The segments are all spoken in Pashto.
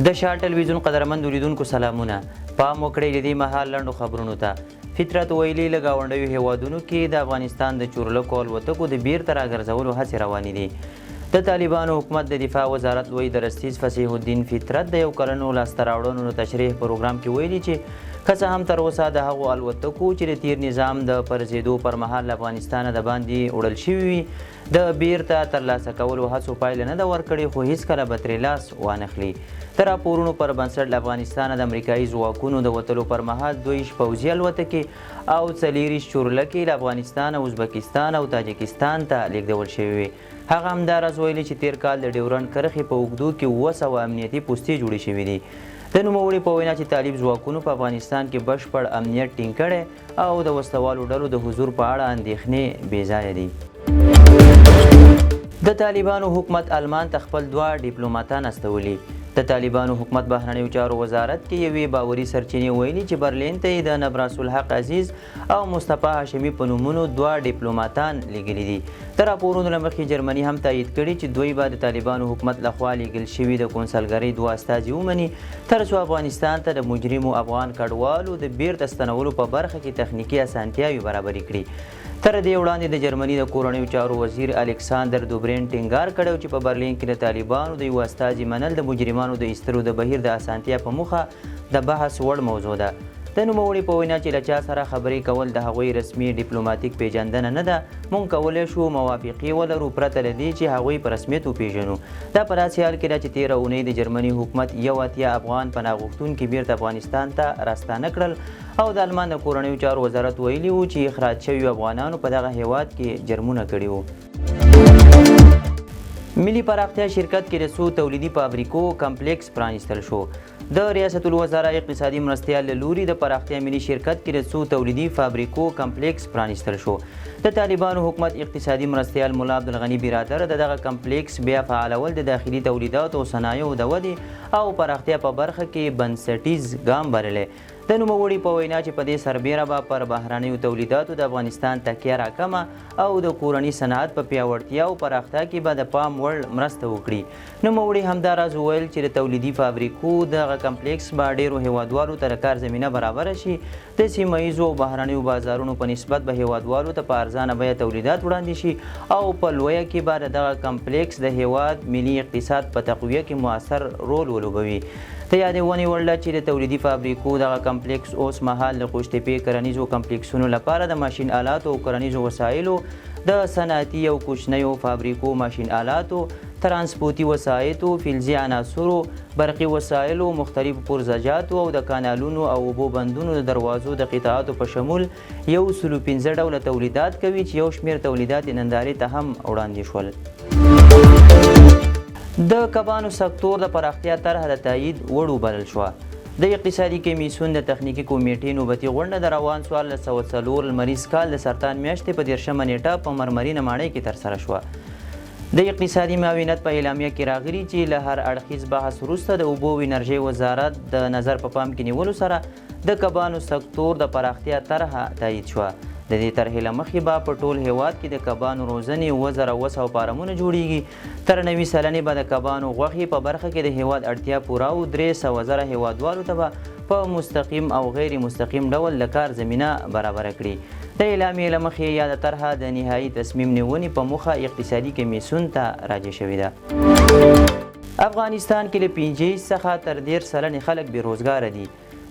د شال ټلویزیون قدرمندو لیدونکو سلامونه. پام وکړئ د دې مهال لنډو خبرونو ته. فطرت ویلي، له ګاونډیو هیوادونو کې د افغانستان د چورلکو الوتکو د بیرته راګرځولو هڅې روانې دي. د طالبانو حکومت د دفاع وزارت لوی درستیز فصیح الدین فطرت د یو کلنو لاسته راوړنو د تشریح پروګرام کې ویلي چې که څه هم تر اوسه د هغو الوتکو چې د تیر نظام د پرځېدو پر مهال له افغانستانه د باندې وړل شوي وي د بیرته ترلاسه کولو هڅو پایله نه ده ورکړې، خو هیڅکله به ترې لاس وانخلي. د راپورونو پر بنسټ له افغانستانه د امریکایي ځواکونو د وتلو پر مهال 22 پوځي الوتکې او 24 چورلکې له افغانستانه ازبکستان او تاجکستان ته لیږدول شوې وې. هغه همداراز ویلي چې تېر کال د ډیورنډ کرښې په اوږدو کې 700 امنیتي پوستې جوړې شوې دي. د نوموړي په وینا چې طالب ځواکونو په افغانستان کې بشپړ امنیت ټینګ کړی او د وسلهوالو ډلو د حضور په اړه اندېښنې بې ځایه دي. د طالبانو حکومت آلمان ته خپل دوه ډیپلوماتان استولي. د طالبانو حکومت بهرنیو چارو وزارت کې یوې باوري سرچینې ویلي چې برلین ته یې د نبراس الحق عزیز او مصطفی هاشمي په نومونو دوه ډیپلوماتان لیږلي دي. د راپورونو له مخې جرمني هم تایید کړې چې دوی به د طالبانو حکومت له خوا لیږل شوي د کونسلګرۍ دوه استازي ومني ترڅو افغانستان ته د مجرمو افغان کډوالو د بیرته ستنولو په برخه کې تخنیکي اسانتیاوې برابرې کړي. تر دې وړاندې د جرمني د کورنیو چارو وزیر الکساندر دوبرین ټینګار کړی و چې په برلین کې د طالبانو د یوه استازي منل د مجرمانو د ایستلو د بهیر د اسانتیا په موخه د بحث وړ موضوع ده. د نوموړي په وینا چې له چا سره خبرې کول د هغوی رسمي ډیپلوماتیک پیژندنه نه ده، موږ کولی شو موافقې ولرو پرته له دې چې هغوی په رسمیت وپیژنو. دا په داسې حال کې ده چې تېره اونۍ د جرمني حکومت 81 افغان پناه غوښتونکي بیرته افغانستان ته راستانه کړل او د آلمان د کورنیو چارو وزارت ویلي وو چې اخراج شویو افغانانو په دغه هیواد کې جرمونه کړي وو. ملي پراختیا شرکت کې د څو تولیدي فابریکو کمپلیکس پرانیستل شو. د ریاست الوزرا اقتصادي مرستیال له لوري د پراختیا ملي شرکت کې د څو تولیدي فابریکو کمپلیکس پرانیستل شو. د طالبانو حکومت اقتصادي مرستیال ملا عبدالغني برادر د دغه کمپلیکس بیا فعالول د داخلي تولیداتو او صنایعو د ودې او پراختیا په برخه کې بنسټیز ګام بللی. د نوموړي په وینا چې په دې سربېره به پر بهرنیو تولیداتو د افغانستان تکیه راکمه او د کورني صنعت په پیاوړتیا او پراختیا کې به د پام وړ مرسته وکړي. نوموړي همداراز وویل چې د تولیدي فابریکو دغه کمپلیکس به ډېرو هېوادوالو ته د کار زمینه برابره شي، د سیمه ییزو او بهرنیو بازارونو په نسبت به هېوادوالو ته په ارزانه بیه تولیدات وړاندې شي او په لویه کې به د دغه کمپلیکس د هېواد ملي اقتصاد په تقویه کې موثر رول ولوبوي. د یادونې وړ ده چې د تولیدي فابریکو دغه کمپلیکس اوس مهال د قوشتېپې کرنیزو کمپلیکسونو لپاره د ماشین آلاتو او کرنیزو وسایلو، د صنعتي او کوچنیو فابریکو ماشین آلاتو، ترانسپورتي وسایطو، فلزي عناصرو، برقي وسایلو، مختلفو پرزه جاتو او د کانالونو او اوبو بندونو د دروازو د قطعاتو په شمول 105 ډوله تولیدات کوي چې یو شمېر تولیدات یې نندارې ته هم وړاندې شول. د کبانو سکتور د پراختیا طرحه د تایید وړ وبلل شوه. د اقتصادي کمیسیون د تخنیکي کمیټې نوبتي غونډه د روان 1404 لمریز کال د سرطان میاشتې په 30مه نېټه په مرمرینه ماڼۍ کې ترسره شوه. د اقتصادي معاونت په اعلامیه کې راغلي چې له هر اړخیز بحث وروسته د اوبو او انرژۍ وزارت د نظر په پام کې نیولو سره د کبانو سکتور د پراختیا طرحه تایید شوه. د دې طرحې له مخې به په ټول هېواد کې د کبانو روزنې 7700 فارمونه جوړېږي، تر 90 سلنې به د کبانو غوښې په برخه کې د هېواد اړتیا پوره او 300 زره هېوادوالو ته به په مستقیم او غیر مستقیم ډول د کار زمینه برابره کړي. د اعلامیې له مخې یاده طرحه د نهايي تصمیم نیونې په موخه اقتصادي کمېسیون ته راجع شوې ده. افغانستان کې له 25 څخه تر 30 سلنې خلک بې روزګاره دي.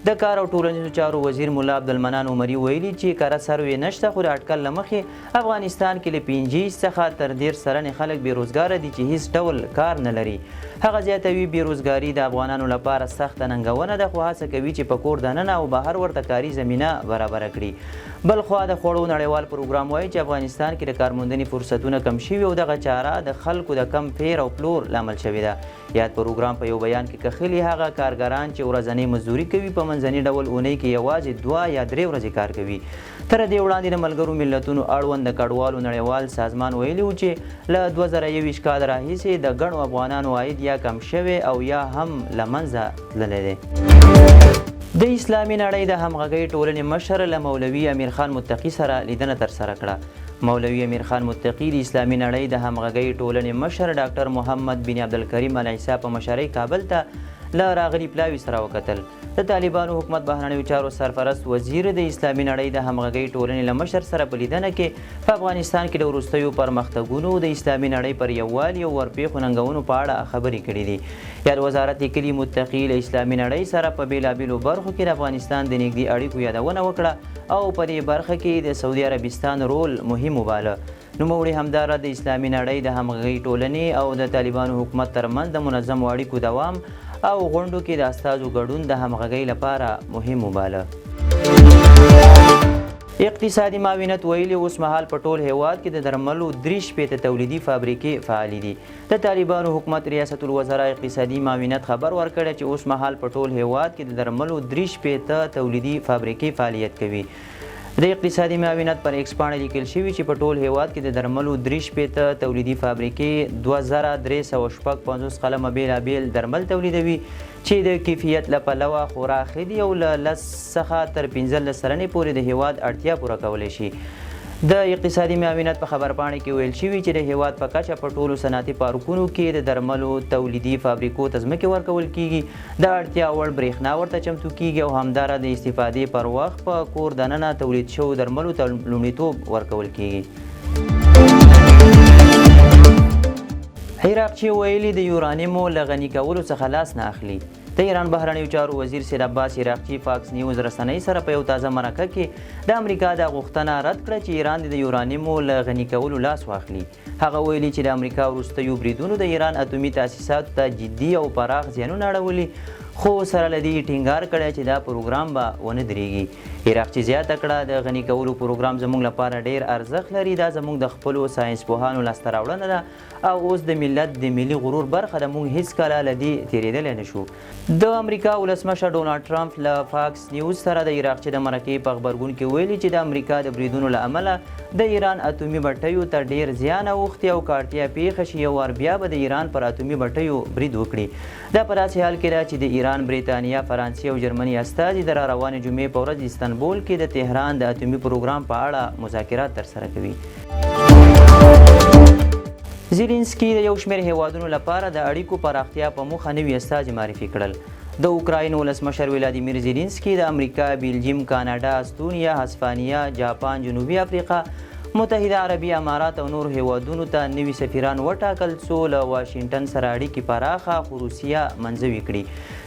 د کار او ټولنیزو چارو وزیر ملا عبدالمنان عمري ویلي چې کره سروې نشته خو د اټکل له مخې افغانستان کې له 25 څخه تر 30 سلنې خلک بې روزګاره دي چې هیڅ ډول کار نه لري. هغه زیاتوي، بې روزګاري د افغانانو لپاره سخته ننګونه ده خو هڅه کوي چې په کور دننه او بهر ورته کاري زمینه برابره کړي. بلخوا د خوړو نړیوال پروګرام وايي چې افغانستان کې د کارموندنې فرصتونه کم شوي او دغه چاره د خلکو د کم پېر او پلور لامل شوې ده. یاد پروګرام په یو بیان کې کښلي، هغه کارګران چې ورځنۍ مزدوري کوي په منځني ډول اونۍ کې یوازې دوه یا درې ورځې کار کوي. تر دې وړاندې د ملګرو ملتونو اړوند د کډوالو نړیوال سازمان ویلي وو چې له 2021 کال راهیسې د ګڼو افغانانو عاید یا کم شوی او یا هم له منځه تللی دی. د اسلامي نړۍ د همغږۍ ټولنې مشر له مولوي امیرخان متقي سره لیدنه ترسره کړه. مولوي امیرخان متقي د اسلامي نړۍ د همغږۍ ټولنې مشر ډاکټر محمد بن عبدالکریم العیسی په مشرۍ کابل ته له راغلي پلاوي سره وکتل. د طالبانو حکومت بهرنیو چارو سرپرست وزیر د اسلامي نړۍ د همغږۍ ټولنې له مشر سره په لیدنه کې په افغانستان کې د وروستیو پرمختګونو، د اسلامي نړۍ پر یووالي او ورپېښو ننګونو په اړه خبرې کړې دي. یاد وزارت لیکلي، متقي له اسلامي نړۍ سره په بېلابېلو برخو کې د افغانستان د نږدې اړیکو یادونه وکړه او په دې برخه کې د سعودي عربستان رول مهم وباله. نوموړي همداراز د اسلامي نړۍ د همغږۍ ټولنې او د طالبانو حکومت ترمنځ د منظمو اړیکو دوام او غونډو کې د استازو ګډون د همغږۍ لپاره مهم وباله. اقتصادي معاونت ویلي، اوس مهال په ټول هېواد کې د درملو 63 تولیدي فابریکې فعالې دي. د طالبانو حکومت ریاست الوزرا اقتصادي معاونت خبر ورکړی چې اوس مهال په ټول هېواد کې د درملو 63 تولیدي فابریکې فعالیت کوي. د اقتصادي معاونت پر ایکس پاڼه لیکل شوي چې په ټول هېواد کې د درملو 63 تولیدي فابریکې 2356 قلمه بېلابېل درمل تولیدوي چې د کیفیت له پلوه خورا ښه دي او له 10 څخه تر 15 سلنې پورې د هېواد اړتیا پوره کولی شي. د اقتصادي معاونت په خبرپاڼه کې ویل شوي چې د هېواد په کچه په ټولو صنعتي پارکونو کې د درملو تولیدي فابریکو ته ځمکې ورکول کېږي، د اړتیا وړ برېښنا ورته چمتو کېږي او همدارنګه د استفادې پر وخت په کور دننه تولید شوو درملو ته لومړیتوب ورکول کېږي. عراقچي ویلي، د یورانیمو له غني کولو څخه لاس نه اخلي. د ایران بهرنیو چارو وزیر سید عباس عراقچي فاکس نیوز رسنۍ سره په یو تازه مرکه کې د امریکا دا غوښتنه رد کړه چې ایران دې د یورانیمو له غني کولو لاس واخلي. هغه ویلي چې د امریکا وروستیو بریدونو د ایران اتومي تاسیساتو ته جدي او پراخ زیانونه اړولي، خو سره له دې یې ټینګار کړی چې دا پروګرام به ونه درېږي. عراقچي زیاته کړه، د غني کولو پروګرام زموږ لپاره ډېر ارزښت لري، دا زموږ د خپلو ساینسپوهانو لاسته راوړنه ده او اوس د ملت د ملي غرور برخه ده، موږ هېڅکله له دې تېرېدلی نه شو. د امریکا ولسمشر ډونالډ ټرمپ له فاکس نیوز سره د عراقچي د مرکې په غبرګون کې ویلي چې د امریکا د بریدونو له امله د ایران اتومي بټیو ته ډېر زیان اوښتی او که اړتیا پېښه شي یو وار بیا به د ایران پر اتومي بټیو برید وکړي. دا په داسې حال کې ده چې د ایران، بریتانیا، فرانسې او جرمني استازي د راروانې جمعې په ورځ استانبول کې د تهران د اتومي پروګرام په اړه مذاکرات ترسره کوي. زیلینسکي د یو شمېر هېوادونو لپاره د اړیکو پراختیا په موخه نوي استازي معرفي کړل. د اوکراین ولسمشر ولادیمیر زیلینسکي د امریکا، بلجیم، کاناډا، استونیا، هسپانیا، جاپان، جنوبي افریقا، متحده عربي امارات او نورو هېوادونو ته نوي سفیران وټاکل څو له واشنګټن سره اړیکې پراخه خو روسیه منزوي کړي.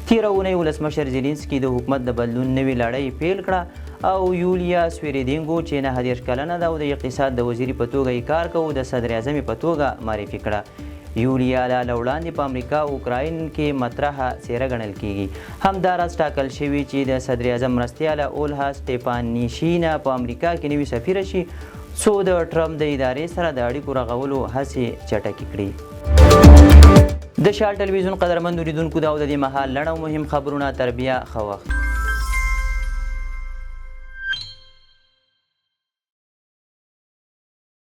تېره اونۍ ولسمشر زیلینسکي د حکومت د بدلون نوې لړۍ پیل کړه او یولیا سویریدینګو چې 39 کلنه ده او د اقتصاد د وزیرې په توګه یې کار کوو د صدراعظمې په توګه معرفي کړه. یولیا لا له وړاندې په امریکا او اوکراین کې مطرحه څېره ګڼل کېږي. همداراز ټاکل شوې چې د صدراعظم مرستیاله اولها سټیپانیشینا په امریکا کې نوې سفیره شي څو د ټرمپ د ادارې سره د اړیکو رغولو هڅې چټکې کړي. د شال ټلویزیون قدرمندو لیدونکو دا او د دې مهال لنډ او مهم خبرونه. تر بیا ښه وخت.